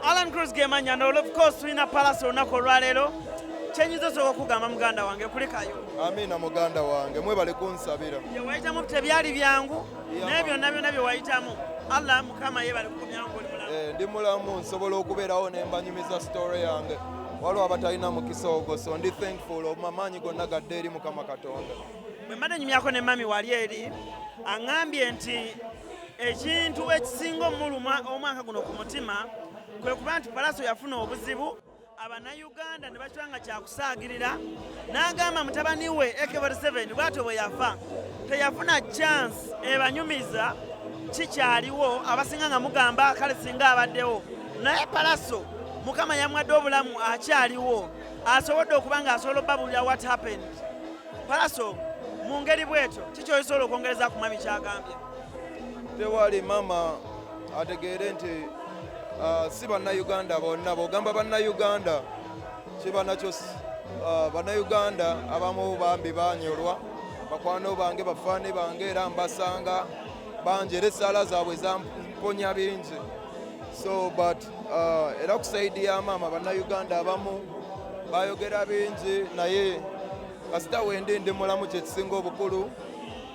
Alan Cruz gemanya, and of course tulina Pallaso olunaku olwaleero. Kyenyinza osooka okugamba, muganda wange, kulikayo. Amiina, muganda wange, mwebale kunsabira. Bye wayitamu tebyali byangu, naye byonna byonna bye wayitamu, Allah Mukama yeebale kukomyawo ng'oli mulamu. Eh, ndi mulamu, nsobola okubeerawo ne mbanyumiza story yange. Waliwo abatalina mukisa ogwo, so ndi thankful. Amaanyi gonna gadde eri Mukama Katonda. Bwe mbadde nyumyako ne mami wali eri, aŋŋambye nti ekintu ekisinga omuluma omwaka guno ku mutima kwe kuba nti Pallaso yafuna obuzibu, Abannayuganda ne bakitwala nga kyakusaagirira. N'agamba mutabani we AK47 bw'atyo bwe yafa teyafuna chance ebanyumiza kikyaliwo. Abasinga nga mugamba kale singa abaddewo, naye Pallaso Mukama yamuwadde obulamu, akyaliwo, asobodde okuba nga asobola obabuulira what happened. Pallaso, mu ngeri bwetyo, kikyosobola okwongereza ku mami kyagambye? Tewali. Mama ategeere nti si Bannayuganda bonna. Bw'ogamba Bannayuganda, kiba nakyo Bannayuganda abamu bambi banyolwa, bakwano bange, bafaani bange, era mbasanga bangi, era essaala zaabwe zamponya bingi. So but era ku side ya maama, Bannayuganda abamu bayogera bingi, naye kasita wendi ndi mulamu, kyekisinga obukulu.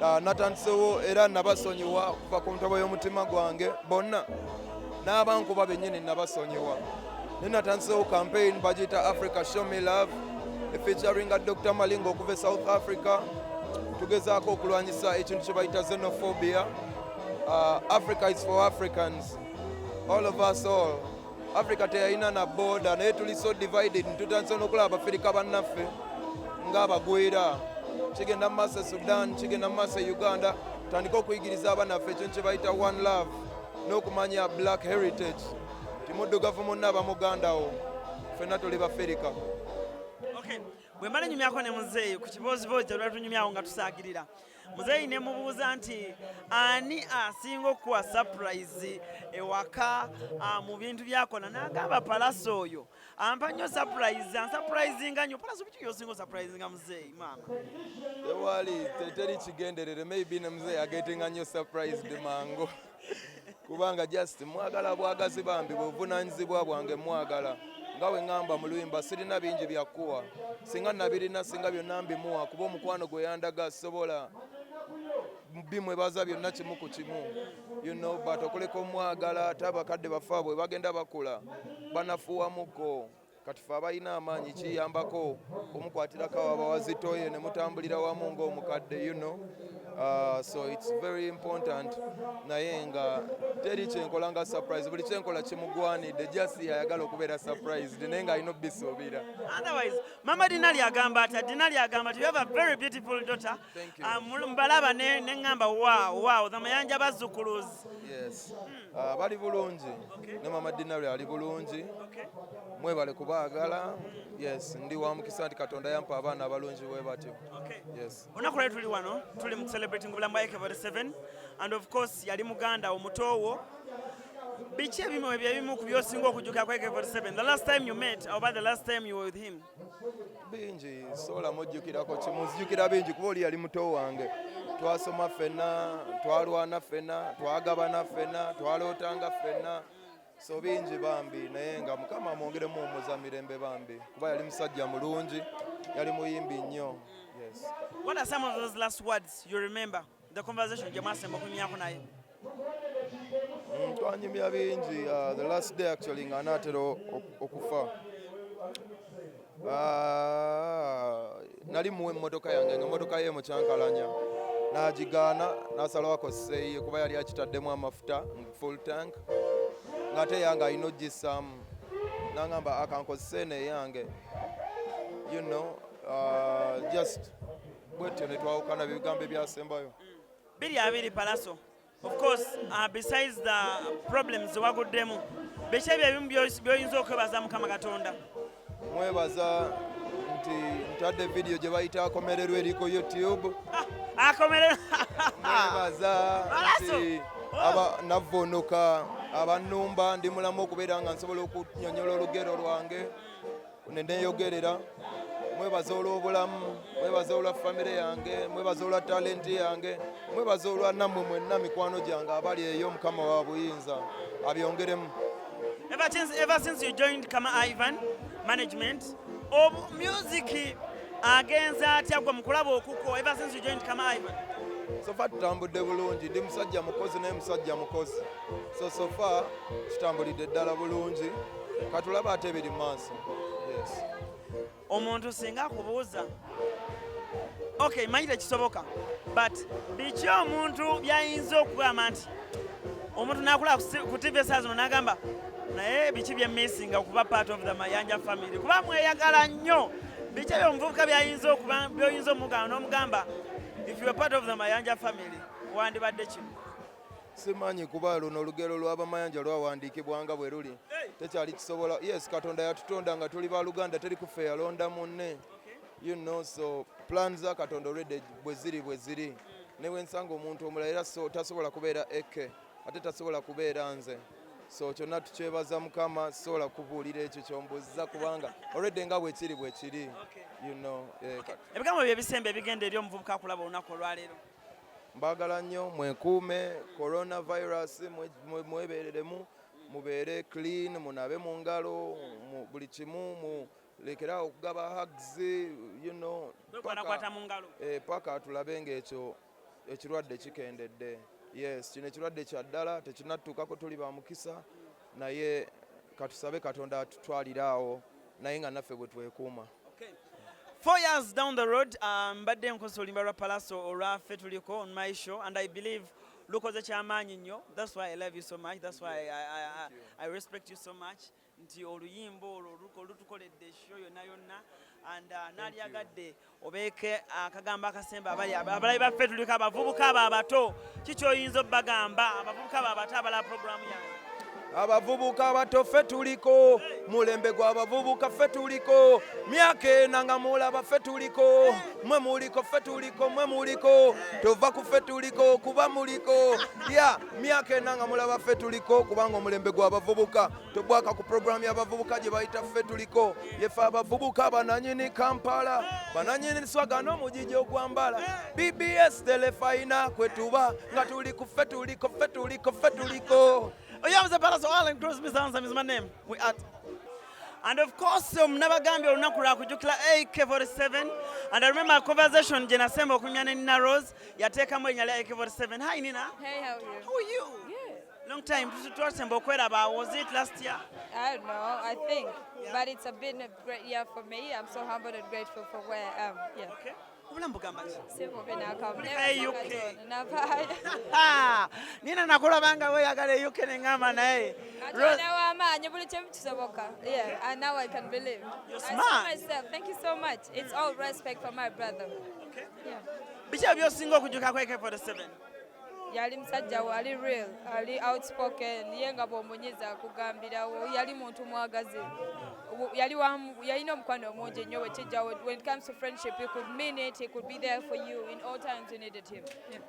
Natandisewo era nabasonyiwa okuva ku ntobo y'omutima gwange bonna, n'abankuba bennyini nabasonyiwa. Naye natandisewo campaign bagiyita "Africa Show Me Love", efeaturinga Dr Malinga okuva e South Africa. Tugezaako okulwanyisa ekintu kye bayita xenophobia. Africa is for Africans, all of us, all Africa. Teyalina na border, naye tuli so divided. Tutandise n'okulaba Abafirika bannaffe ng'abagwira. Kigenda mu maaso e Sudan, kigenda mu maaso e Uganda. Tutandike okuyigiriza abaanaffe ekintu kye bayita one love n'okumanya black heritage, timuddugavu munna aba mugandawo, ffenna tuli Bafirika. Okay, bwe mbala nyumyako ne muzeeyi ku kibooziboozi kyalwa tunyumyawo nga tusaagirira, muzeeyi ne mubuuza nti ani asinga okukuwa surprise ewaka mu bintu byakola, n'agamba Pallaso oyo ampa nnyo surprise, ansurprisinga nnyo. Pallaso, biki byosinga osurprisinga muzeeyi, maama? Tewali, teri kigenderere. Maybe ne muzeeyi agetinga nnyo surprised mangu, kubanga just mwagala bwagazi. Bambi, bwevunanyizibwa bwange mwagala. Nga we ŋŋamba mu luyimba, sirina bingi byakkuwa, singa nabirina singa byonna mbimuwa, kuba omukwano gwe yandaga sobola bimwebaza byonna kimu ku kimu, but okuleka omwagala. Ate abakadde bafe bwe bagenda bakula banafuwamuko. Kati fe abalina amaanyi kiyambako omukwatirako awaba wazitoye ne mutambulira wamu ng'omukadde. So it's very important, naye nga teri kyenkola nga surprise. Buli kyenkola kimugwanidde, just ayagala okubeera surprised, naye ng'alina obisuubira. Otherwise, mama Dinali agamba ati, Dinali agamba nti you have a very beautiful daughter. Thank you. Mbalaba ne ŋŋamba, Wow, the Mayanja bazzukulus." Yes, bali bulungi. Ne mama Dinali ali bulungi. Mwebale kubaagala. Yes, ndi wa mukisa nti Katonda yampa abaana abalungi bwe batyo. Yes. Olunaku lwali tuli wano, tuli mu celebrating obulamu bwa AK47, and of course yali muganda omuto wo. Biki ebimu ebyo ebimu ku byosinga okujjukira ku AK47, the last time you met oba the last time you were with him? Bingi, sobola mujjukirako kimu. Nzijukira bingi kuba oli yali muto wange, twasoma ffenna, twalwana ffenna, twagabana ffenna, twalootanga ffenna, so bingi bambi. Naye nga Mukama amwongeremu omuza mirembe bambi, kuba yali musajja mulungi, yali muyimbi nnyo. Yes. What are some of those last words you remember, the conversation gye mwasemba okunyumyako naye? Twanyumya bingi. The last day actually nga anaatera okufa, nali muwa emmotoka yange, nga emmotoka ye mukyankalanya, n'agigaana, n'asalawo akozeseeyo kuba yali akitaddemu amafuta full tank, ng'ate yange alina ogissaamu. N'angamba akankozese eno eyange, just bwetyo ne twawukana, bigambo ebyasembayo. 2020, Pallaso, of course, besides the problems zewaguddemu, biki ebyo ebimu by'oyinza okwebaza Mukama Katonda? Mwebaza nti ntadde vidiyo gye bayita "Akomererwa", eri ku YouTube. Ah, akomererwa. Mwebaza Pallaso! nti aba navvuunuka abannumba, ndi mulamu okubeera nga nsobola okunyonyola olugero lwange ne neeyogerera. Mwebaza olw'obulamu, mwebaza olwa famire yange, mwebaza olwa talenti yange, mwebaza olwa nammwe mwenna mikwano gyange abali eyo. Mukama wa buyinza abyongeremu. Eva. Ever since you joined Kama Ivan management, obu music agenza atya gwe mukulaba okuko ever since you joined Kama Ivan? So far tutambudde bulungi. Ndi musajja mukozi, naye musajja mukozi, so far kitambulidde ddala bulungi. Katulaba ate ebiri mu maaso, yes. Omuntu singa akubuuza, okay, manyi tekisoboka, but biki omuntu byayinza okugamba nti omuntu nakulaba ku TV esaa zino n'agamba, naye biki byemmisinga okuba part of the Mayanja family, kuba mweyagala nnyo? Biki ebyo omuvubuka byayinza okuba byoyinza omugamba n'omugamba, if you are part of the Mayanja family, wandibadde kino? Simanyi, kuba luno olugero lw'Abamayanja lwawandiikibwa nga bwe luli, tekyali kisobola. Yes, Katonda yatutonda nga tuli baluganda, teri kuffe yalonda munne. So plan za Katonda already bwe ziri bwe ziri, ne bwe nsanga omuntu omulala era so tasobola kubeera eke, ate tasobola kubeera nze. So kyonna tukyebaza Mukama. Sobola kubuulira ekyo kyombuuziza, kubanga already nga bwe kiri bwe kiri. Ebigambo bye ebisemba ebigenda eri omuvubuka akulaba olunaku olwaleero? Mbaagala nnyo, mwekuume coronavirus, mwebereremu, mubeere clean, munabe mu ngalo, buli kimu, mulekerawo okugaba hugs. Kwekwatakwata mu ngalo. Paka tulabe ng'ekyo ekirwadde kikendedde. Yes, kino ekirwadde kya ddala, tekinatuukako, tuli ba mukisa, naye katusabe Katonda atutwalire awo, naye nga naffe bwe twekuuma. 4 years down the road, mbadde nkozesa oluyimba lwa Palaso olwaffe tuliko on my show, and I believe lukoze kyamaanyi nnyo. That's why I love you so much, that's why I respect you so much, nti oluyimba olwo lutukoledde show yonna yonna. And naalyagadde obeeke akagambo akasemba abali abalabi baffe tuliko, abavubuka abo abato. Kikyoyinza obbagamba abavubuka abo abato abalaba programu yange? Abavubuka abato, ffe tuliko mulembe gw'abavubuka, ffe tuliko myaka 4 nga mulaba, ffe tuliko, mwe muliko, ffe tuliko, mwe muliko, tova ku ffe tuliko kuba muliko ya myaka 4 nga mulaba, ffe tuliko, kubanga omulembe gw'abavubuka tobwaka ku programu y'abavubuka gye bayita Ffe Tuliko. Yefe abavubuka bananyini Kampala, bananyini swaga n'omugigi ogwambala BBS Telefayina, kwe tuba nga tuli ku ffe tuliko, ffe tuliko, ffe tuliko. Oh yeah, Mr. Palaso Allen Cruz, Mr. Handsome is my name. We at. And of course, nabagambye olunaku lwa kujjukira AK47, and I remember a conversation gye nasemba okunywa ne Nina Rose, yateekamu erinnya lya AK47. Hi Nina. Hey, how are you? How are you? Good. Long time twasemba okweraba. Was it last year? I don't know, I think. But it's been a great year for me. I'm so humbled and grateful for where I am. Yeah. Okay. Obulamu bugamba ki? Simple. UK. Navaayo. Ah, Nina, nakulaba nga weeyagala e UK ne ŋŋamba naye Katonda w'amaanyi, buli kimu kisoboka. Yeah, and now I can believe. You're I saw smart. myself. Thank you so much. It's all respect for my brother. Okay. Yeah. Biki ebyosinga okujjukako AK47? Yali musajja we ali real, ali outspoken, ye nga bw'omunyiza akugambirawo. Yali muntu mwagazi. Yalina omukwano omungi nnyo. Bwe kijja, when it comes to friendship, he could mean it, he could be there for you in all times you needed him. Yeah.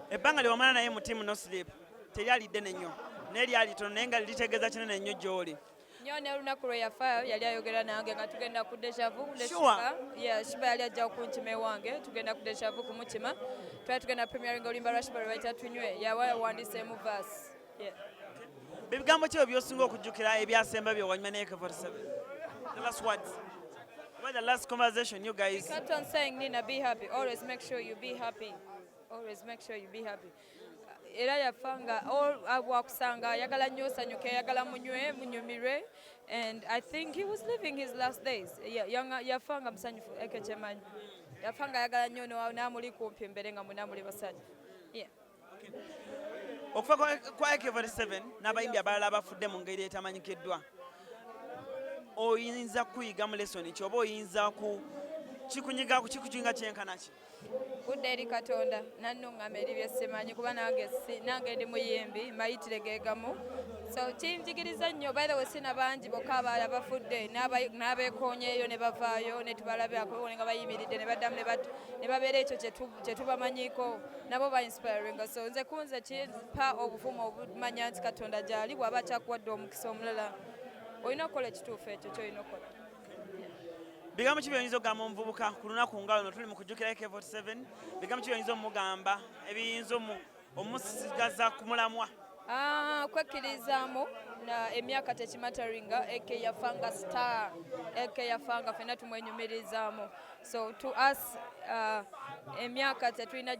Ebbanga lye wamala naye mu team No Sleep teryali ddene nnyo, naye lyali tono, naye nga litegeeza kinene nnyo gy'oli. Nnyo. Ne olunaku lwe yafa yali ayogera nange nga tugenda ku Dejavu ne Sure. Shiba. Yeah, Shiba yali ajja kunkima ewange, tugenda ku Dejavu kumukima. Twali tugenda premiering oluyimba lwa Shiba lwe bayita Tunywe, yawa yawandiseemu verse. Yeah. Bigambo ki ebyosinga okujjukira ebyasemba bye wanyuma ne AK47? The last words. What, the last conversation you guys He kept on saying, "Nina, be happy. Always make sure you be happy. Always make sure you be happy." Era yafa nga wakusanga ayagala nnyo osanyuke, ayagala munywe, munyumirwe, and I think he was living his last days. Yafa nga musanyufu, ekyo kyemanyi. Yafa nga ayagala nnyo n'amuli kumpi mbere nga mwena muli basanyufu. Yeah. Okufa kwa AK47 n'abayimbi abalala abafudde mu ngeri etamanyikiddwa, oyinza kuyigamu lesson ki, oba oyinza ku kikunyiga kikunyinga kyenkana ki? Kudda eri Katonda nannuŋŋama eri byesimanyi, kuba nange nange ndi muyimbi, mayitire gegamu, so kinjigiriza nnyo. By the way, sina bangi bokka abalala bafudde n'abeekonyeeyo ne bavaayo ne tubalabako nga bayimiridde ne baddamu ne babeera ekyo kye tubamanyiiko, nabo ba inspiring. So nze kunze kimpa obuvumu obumanya nti Katonda gyali, bw'aba akyakuwadde omukisa omulala, olina okukola ekituufu ekyo kyolina okukola. Bigambo ki byoyinza okugamba omuvubuka ku lunaku nga luno tuli mu kujjukira AK47? Bigambo ki byoyinza omugamba ebiyinza omusigaza ku mulamwa? Ah, kwekkirizaamu. Na emyaka tekimatteringa. AK yafanga star, AK yafanga fenna tumwenyumirizaamu. So to us, emyaka tetulina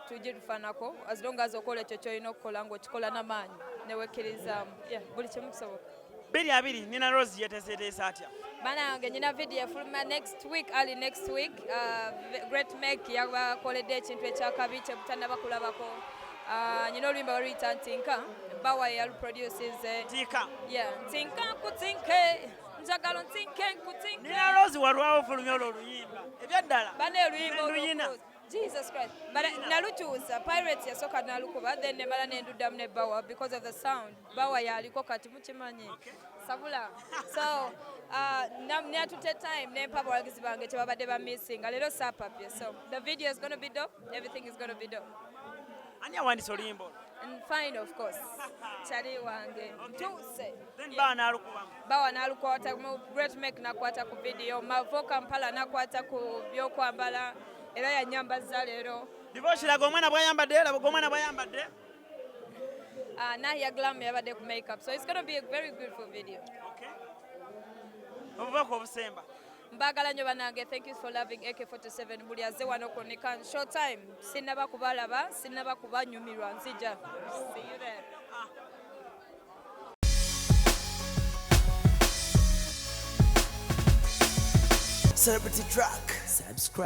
tugirufanako, as long as okola ekyo kyolina okukola ng'okikola n'amaanyi newekkirizaamu. Yeah, buli kimu kisoboka. 2020 Nina Roz yeteeseteese atya? Banange, nyina video efuluma next week, early next week. Great Make yabakoledde ekintu ekyakabi kyemutannaba kulabako. Nyina oluyimba baluyita Ntinka, Bawa yaluproducinze. Ntiika. Yeah, ntinka nkutinke, njagala ntinke nkutinke. Nina Roz walwawo ofulumya olwo oluyimba, ebyaddala? Bane, oluyimba Nduyina. olwo, Jesus Christ. But nalukyusa. Pirates yasooka nalukuba, then nemala nenduddamu ne Bawa because of the sound. Bawa yaliko kati mukimanyi. Sabula. So natute time nempa abawagizi bange kyebabadde bamissinga. Leero saapapye. So the video is gonna be dope. Everything is gonna be dope. Ani awandiisa oluyimba olwo? And fine, of course. Kyali wange. Ntuuse. Then Yeah. Bawa n'alukubamu. Bawa n'alukwata mu Great Make, nakwata ku video, Mavo Kampala nakwata ku byokwambala, era yanyambaza leero. Diva okiraga omwana bw'ayambadde, laba omwana bw'ayambadde. Nahia Glam yabadde ku makeup, so it's gonna be a very beautiful video. Okay. Obubaka obusemba? Mbagala nnyo banange. Thank you for loving AK47. Buli azze wano ku Nikan Showtime, sinnaba kubalaba, sinnaba kubanyumirwa, nzija. See you there. Celebrity Track. Subscribe.